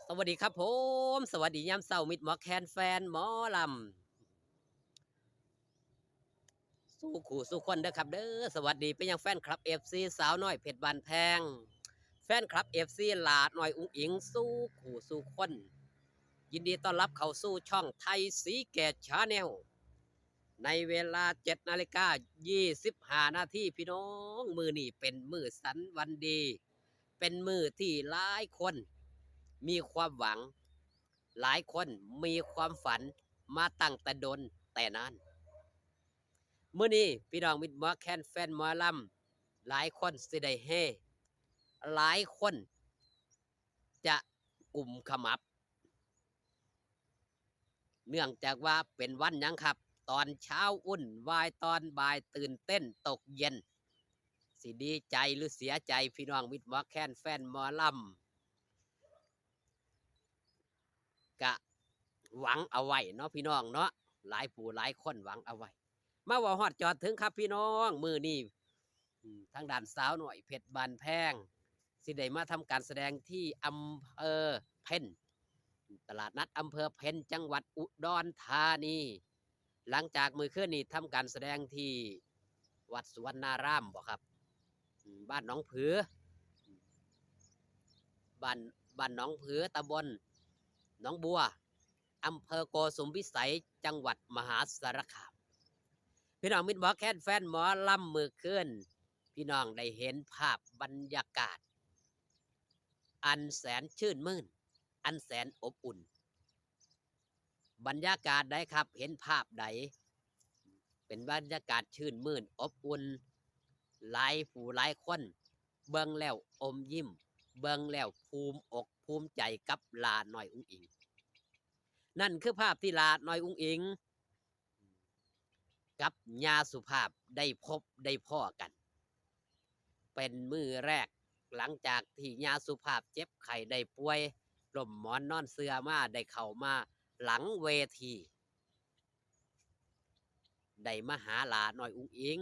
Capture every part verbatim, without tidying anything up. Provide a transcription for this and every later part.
สวัสดีครับผม สวัสดียามเช้า มิตรหมอแคน แฟนหมอลำ สู่คู่สู่คนเด้อครับเด้อ สวัสดีไปยังแฟนคลับ เอฟซี สาวน้อยเพชรบ้านแพง แฟนคลับ เอฟซี หลาน้อยอุ๋งอิ๋ง สู่คู่สู่คน ยินดีต้อนรับเข้าสู่ช่องไทยสีแก่ Channel ในเวลา เจ็ดนาฬิกา ยี่สิบห้านาที พี่น้อง มื้อนี้เป็นมื้อสันวันดี เป็นมื้อที่หลายคนมีความหวัง หลายคนมีความฝันมาตั้งแต่ดนแต่นาน มื้อนี้พี่น้องมิตรหมอแคน แฟนหมอลำ หลายคนสิได้เฮ หลายคนจะกุมขมับ เนื่องจากว่าเป็นวันหยังครับ ตอนเช้าวุ่นวาย ตอนบ่ายตื่นเต้น ตกเย็น สิดีใจหรือเสียใจ พี่น้องมิตรหมอแคน แฟนหมอลำ กะหวังเอาไว้เนาะพี่น้องเนาะ หลายผู้หลายคนหวังเอาไว้ มาเว้าฮอดจอดถึงครับพี่น้อง มื้อนี้ อืม ทางด้านสาวน้อยเพชรบ้านแพง สิได้มาทำการแสดงที่อำเภอเพ็ญ ตลาดนัดอำเภอเพ็ญ จังหวัดอุดรธานี หลังจากมื้อคืนนี้ทำการแสดงที่วัดสุวรรณารามบ่ครับ อืม บ้านหนองผือ บ้าน บ้านหนองผือ ตำบลหนองบัว อำเภอโกสุมพิสัย จังหวัดมหาสารคาม พี่น้องมิตรหมอแคน แฟนหมอลำ มื้อคืน พี่น้องได้เห็นภาพบรรยากาศ อันแสนชื่นมื่น อันแสนอบอุ่น บรรยากาศใดครับ เห็นภาพใด เป็นบรรยากาศชื่นมื่นอบอุ่น หลายผู้หลายคน เบิ่งแล้วอมยิ้ม เบิ่งแล้วภูมิอกภูมิใจกับหลาน้อยอุ๋งอิ๋ง นั่นคือภาพที่หลาน้อยอุ๋งอิ๋ง กับย่าสุภาพได้พบได้พ้อกัน เป็นมื้อแรกหลังจากที่ย่าสุภาพเจ็บไข้ได้ป่วย ล้มหมอนนอนเสื่อมา ได้เข้ามาหลังเวที ได้มาหาหลาน้อยอุ๋งอิ๋ง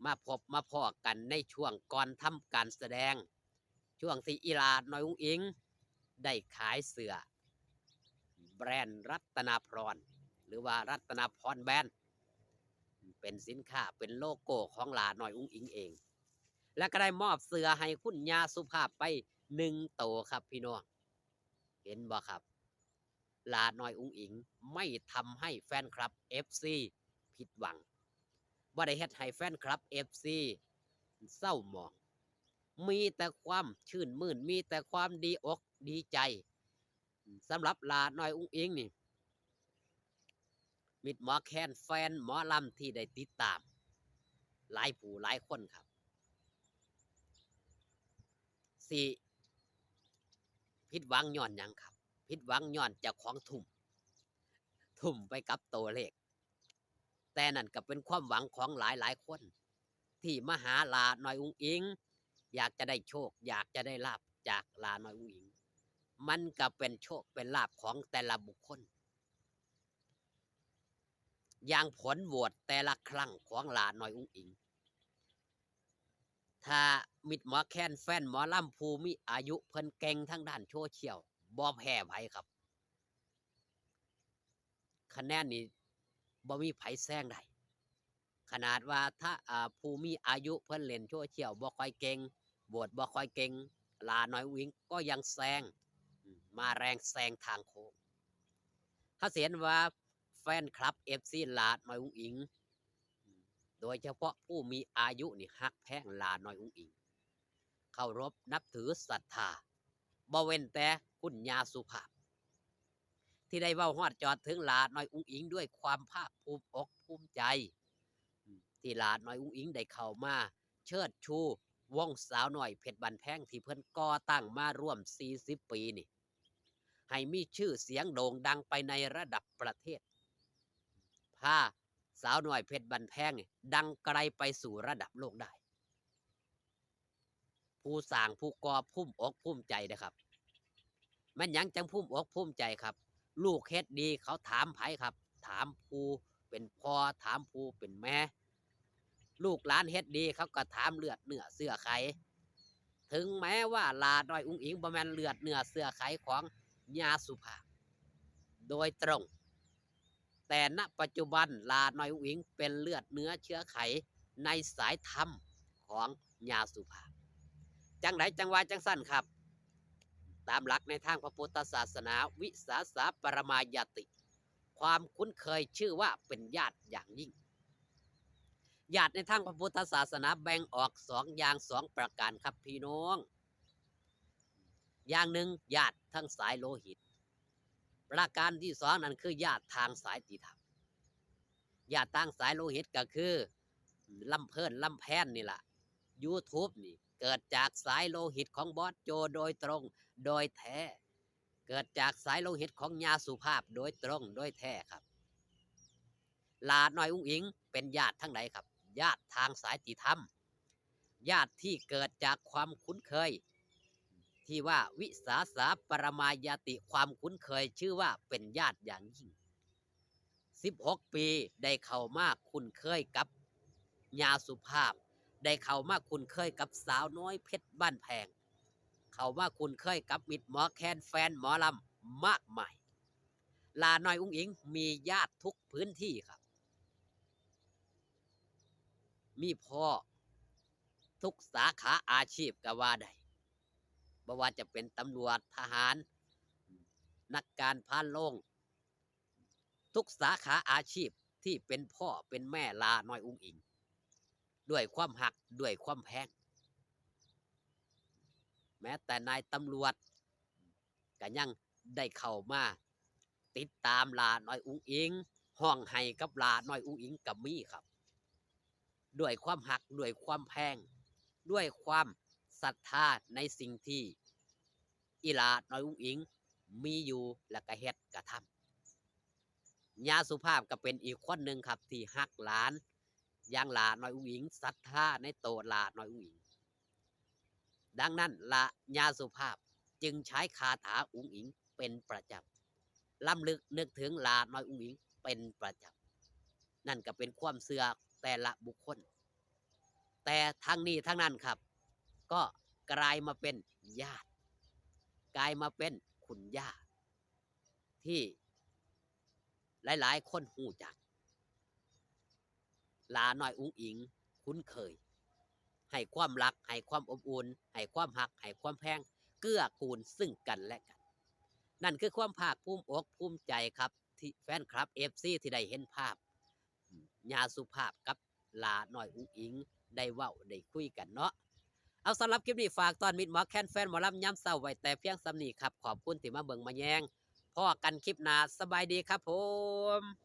มาพบมาพ้อกันในช่วงก่อนทำการแสดง ช่วงที่อีหลาน้อยอุ๋งอิ๋งได้ขายเสื้อ แบรนด์รัตนาพร หรือว่ารัตนาพรแบรนด์ เป็นสินค้า เป็นโลโก้ของหลาน้อยอุ๋งอิ๋งเอง และก็ได้มอบเสื้อให้คุณย่าสุภาพไปหนึ่งโตครับพี่น้อง เห็นบ่ครับ หลาน้อยอุ๋งอิ๋งไม่ทำให้แฟนคลับ เอฟซี ผิดหวัง บ่ได้เฮ็ดให้แฟนคลับ เอฟซี เศร้าหมอง มีแต่ความชื่นมื่น มีแต่ความดีอกดีใจ สำหรับหลาน้อยอุ๋งอิ๋งนี่ มิตรหมอแคน แฟนหมอลำที่ได้ติดตาม หลายผู้หลายคนครับ สิผิดหวังย้อนหยังครับ ผิดหวังย้อนเจ้าของทุ่ม ทุ่มไปกับตัวเลข แต่นั่นก็เป็นความหวังของหลายหลายคน ที่มาหาหลาน้อยอุ๋งอิ๋ง อยากจะได้โชค อยากจะได้ลาภจากหลาน้อยอุ๋งอิ๋ง มันก็เป็นโชคเป็นลาภของแต่ละบุคคล อย่างผลโหวตแต่ละครั้งของหลาน้อยอุ๋งอิ๋ง ถ้ามิตรหมอแคน แฟนหมอลำผู้มีอายุ เพิ่นเก่งทางด้านโซเชียล บ่แพ้ไผครับ คะแนนนี่บ่มีไผแซงได้ ขนาดว่าถ้า อ่า ผู้มีอายุเพิ่นเล่นโซเชียลบ่ค่อยเก่ง โหวตบ่ค่อยเก่ง หลาน้อยอุ๋งอิ๋งก็ยังแซง อืม มาแรงแซงทางโค้ง เฮาสิเห็นว่าแฟนคลับ เอฟซี หลาน้อยอุ๋งอิ๋ง โดยเฉพาะผู้มีอายุนี่ฮักแพงหลาน้อยอุ๋งอิ๋ง เคารพนับถือศรัทธา บ่เว้นแต่คุณย่าสุภาพ ที่ได้เว้าฮอดจอดถึงหลาน้อยอุ๋งอิ๋งด้วยความภาคภูมิอกภูมิใจ ที่หลาน้อยอุ๋งอิ๋งได้เข้ามาเชิดชูวงสาวน้อยเพชรบ้านแพงที่เพิ่นก่อตั้งมาร่วมสี่สิบปีนี่ ให้มีชื่อเสียงโด่งดังไปในระดับประเทศ พาสาวน้อยเพชรบ้านแพงนี่ดังไกลไปสู่ระดับโลกได้ ผู้สร้างผู้ก่อภูมิอกภูมิใจนะครับ แม่นหยังจังภูมิอกภูมิใจครับ ลูกเฮ็ดดีเขาถามไผครับ ถามผู้เป็นพ่อ ถามผู้เป็นแม่ ลูกหลานเฮ็ดดีเขาก็ถามเลือดเนื้อเชื้อไข ถึงแม้ว่าหล้าน้อยอุ๋งอิ๋งบ่แม่นเลือดเนื้อเชื้อไขของย่าสุภาพโดยตรง แต่ณปัจจุบันหล้าน้อยอุ๋งอิ๋งเป็นเลือดเนื้อเชื้อไขในสายธรรมของย่าสุภาพ จั่งใดจั่งว่าจั่งซั่นครับ ตามหลักในทางพระพุทธศาสนา วิสาสาปรมายาติ ความคุ้นเคยชื่อว่าเป็นญาติอย่างยิ่ง ญาติในทางพระพุทธศาสนาแบ่งออกสองอย่างสองประการครับพี่น้อง อย่างหนึ่งญาติทางสายโลหิต ประการที่สองนั่นคือญาติทางสายติธรรม ญาติทางสายโลหิตก็คือลำเพลินลำแพนนี่ล่ะ YouTube นี่เกิดจากสายโลหิตของบอสโจโดยตรงโดยแท้ เกิดจากสายโลหิตของย่าสุภาพโดยตรงโดยแท้ครับ หล้าน้อยอุ๋งอิ๋งเป็นญาติทางใดครับ ญาติทางสายติธรรม ญาติที่เกิดจากความคุ้นเคย ที่ว่าวิสาสาปรมายาติ ความคุ้นเคยชื่อว่าเป็นญาติอย่างยิ่ง สิบหกปีได้เข้ามาคุ้นเคยกับย่าสุภาพ ได้เข้ามาคุ้นเคยกับสาวน้อยเพชรบ้านแพง เข้ามาคุ้นเคยกับมิตรหมอแคนแฟนหมอลำมากมาย หล้าน้อยอุ๋งอิ๋งมีญาติทุกพื้นที่ครับ มีพ่อทุกสาขาอาชีพก็ว่าได้ บ่ว่าจะเป็นตำรวจทหาร นักการพานโรง ทุกสาขาอาชีพที่เป็นพ่อเป็นแม่หล้าน้อยอุ๋งอิ๋ง ด้วยความฮักด้วยความแพง แม้แต่นายตำรวจก็ยังได้เข้ามาติดตามหล้าน้อยอุ๋งอิ๋ง ฮ้องไห้กับหล้าน้อยอุ๋งอิ๋งก็มีครับ ด้วยความฮักด้วยความแพง ด้วยความศรัทธาในสิ่งที่อีหล้าน้อยอุ๋งอิ๋งมีอยู่และก็เฮ็ดกระทำ ย่าสุภาพก็เป็นอีกคนหนึ่งครับที่ฮักหลานอย่างหล้าน้อยอุ๋งอิ๋ง ศรัทธาในโตหล้าน้อยอุ๋งอิ๋ง ดังนั้นหล้าย่าสุภาพจึงใช้คาถาอุ๋งอิ๋งเป็นประจำ รำลึกนึกถึงหล้าน้อยอุ๋งอิ๋งเป็นประจำ นั่นก็เป็นความเชื่อแต่ละบุคคล แต่ทั้งนี้ทั้งนั้นครับ ก็กลายมาเป็นญาติ กลายมาเป็นคุณย่า ที่หลายๆคนฮู้จัก หล้าน้อยอุ๋งอิ๋งคุ้นเคย ให้ความรัก ให้ความอบอุ่น ให้ความฮัก ให้ความแพง เกื้อกูลซึ่งกันและกัน นั่นคือความภาคภูมิอกภูมิใจครับ ที่แฟนคลับ เอฟซี ที่ได้เห็นภาพ อืม ย่าสุภาพกับหล้าน้อยอุ๋งอิ๋งได้เว้าได้คุยกันเนาะ เอา สำหรับคลิปนี้ฝากต้อนมิตรหมอแคนแฟนหมอลำยามเช้าไว้แต่เพียงส่ำนี้ครับ ขอบคุณที่มาเบิ่งมาแยง พ้อกันคลิปหน้า สบายดีครับผม